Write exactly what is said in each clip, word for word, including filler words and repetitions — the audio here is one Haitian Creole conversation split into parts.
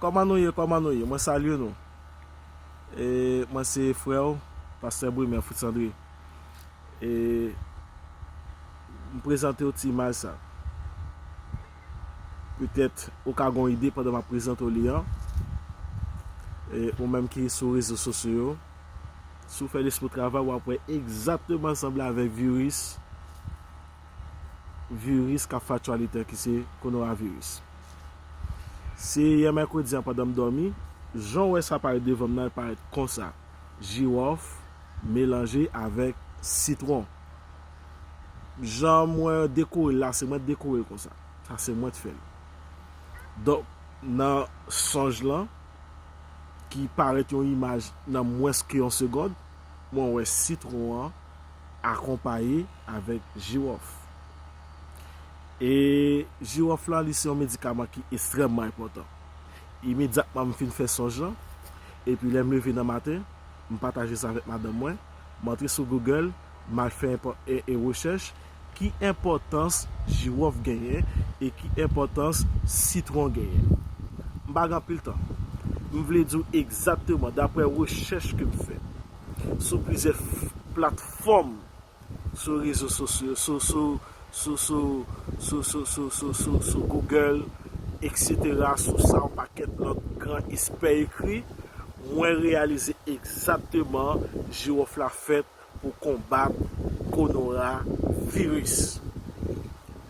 Kòman nou ye? Kòman nou ye? Mwen salye nou. E, mwen se frè w, pastè Brimer Fritz André. E, m prezante w ti imaj sa. Petèt, ou ka gon ide pandan m ap prezante w li an. E, ou menm ki sou rezo sosyo yo, si w fè lespri w travay, w ap wè egzakteman sanble avèk viris, viris k ap fè aktyalite an ki se konoraviris. Se yè mèkredi an pandan m dòmi, jan w wè sa parèt devan m nan, li parèt konsa. Jiwòf melanje avèk sitwon. Jan mwen dekore l la, se mwen k dekore l konsa. Sa se mwen k fè l. Donk, nan sonj lan, ki parèt yon imaj nan mwens ke yon segond, mwen wè sitwon an akonpaye avèk jiwòf. E jiwòf lan, li se yon medikaman ki ekstrèmman enpòtan. Imedyatman m fin fè sonj lan, epi lè m leve nan maten, m pataje sa avèk madanm mwen, m antre sou Google, m al fè enpò-, e, e rechèch, ki enpòtans jiwòf genyen e ki enpòtans sitwon genyen. M pa gen anpil tan. M vle di w egzakteman, daprè rechèch ke m fè sou plizyè f-, platfòm, sou rezo sosyo, sou, sou, sou, sou, sou, sou, sou, sou, sou, sou Google, etsetera, sou sa yon pakèt lòt gran ekspè ekri, mwen reyalize egzakteman jiwòf la fèt pou konbat konoraviris.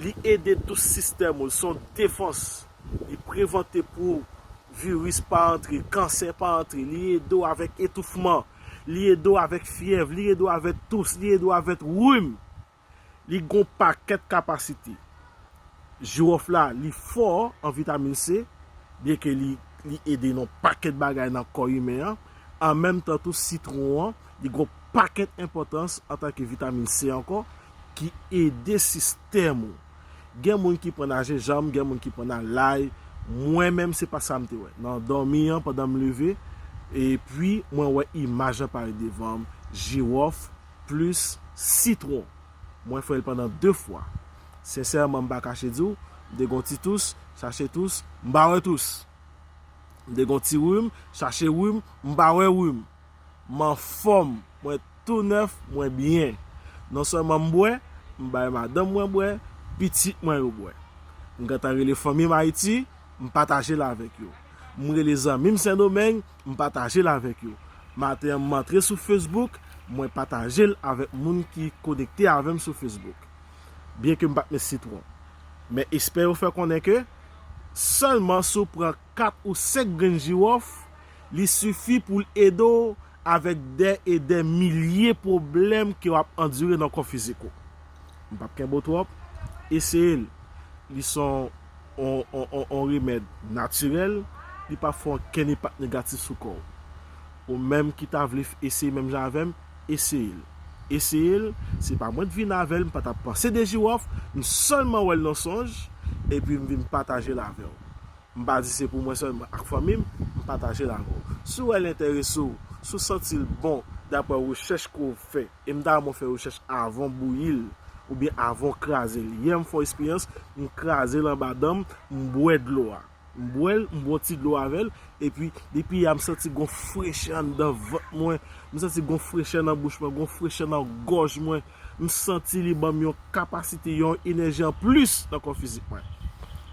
Li ede tou sistèm ou, li se yon defans. Li prevante pou viris pa antre, kansè pa antre. Li ede w avèk etoufman. Li ede w avèk fyèv. Li ede w avèk tous. Li ede w avèk rim. Li gon pakèt kapasite. Jiwòf la, li fò an vitamin C, byenke li, li ede nan pakèt bagay nan kò imen an. An menm tan tou, sitwon an, li gon pakèt enpòtans antanke vitamin C ankò, ki ede sistèm ou. Gen moun ki pran nan jenjanm, gen moun ki pran nan lay. Mwen menm, se pa sa m te wè. Nan dòmi an, pandan m leve, epi mwen wè imaj lan parèt devan m, jiwòf plis sitwon. Mwen fè l pandan de fwa. Sensèman, m pa kache di w, m te gon ti tous, chache tous, m pa wè tous. M te gon ti rim, chache rim, m pa wè rim. M anfòm, mwen tou nèf, mwen byen. Non sèlman m bwè, m bay madanm mwen bwè, pitit mwen yo bwè. M gentan rele fanmi m Ayiti, m pataje l avèk yo. M rele zanmi m Sendomeng, m pataje l avèk yo. Maten an, m antre sou Facebook, mwen pataje l avèk moun ki konekte avè m sou Facebook. Byenke m pa t met sitwon. Men ekspè yo fè konnen ke sèlman si w pran kat ou senk grenn jiwòf, li sifi pou l ede w avèk dè e dè milye pwoblèm ke w ap andire nan kò fizik ou. M p ap kenbe w twòp, eseye l. Li se yon, yon, yon, yon, yon remèd natirèl, li p ap fè okenn enpak negatif sou kò w. Ou menm ki ta vle f-, eseye menm jan avè m, eseye l. Eseye l, se pa mwen t vin avè l, m pa t ap panse de jiwòf, m sèlman wè l nan sonj, epi m vin pataje l avè w. M pa di se pou mwen sèlman, ak fanmi m, m pataje l avè w. Si w wè l enterese w, si w santi l bon, daprè rechèch ke w fè, e m ta renmen w fè rechèch avan w bouyi l, oubyen avan w kraze l. Yè m fè yon eksperyans, m kraze l anba dan m, m bwè dlo a. M bwè l, m bwè yon ti dlo avè l, epi depi yè a m santi gon frechè anndan vant mwen, m santi gon frechè nan bouch mwen, gon frechè nan gòj mwen, m santi li ban m yon kapasite, yon enèji anplis nan kò fizik mwen.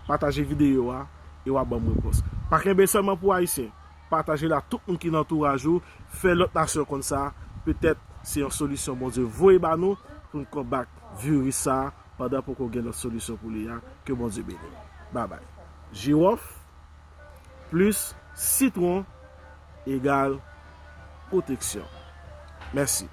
Pataje videyo a e w a ban m repons. Pa kenbe sèlman pou Ayisyen. Pataje l a tout moun ki nan antouraj ou. Fè lòt nasyon konn sa. Petèt se yon solisyon Bondye voye ba nou pou n konbat viris sa a pandan poko gen lòt solisyon pou li a. Ke Bondye beni. Babay. Jiwòf plis sitwon egal pwoteksyon. Mèsi.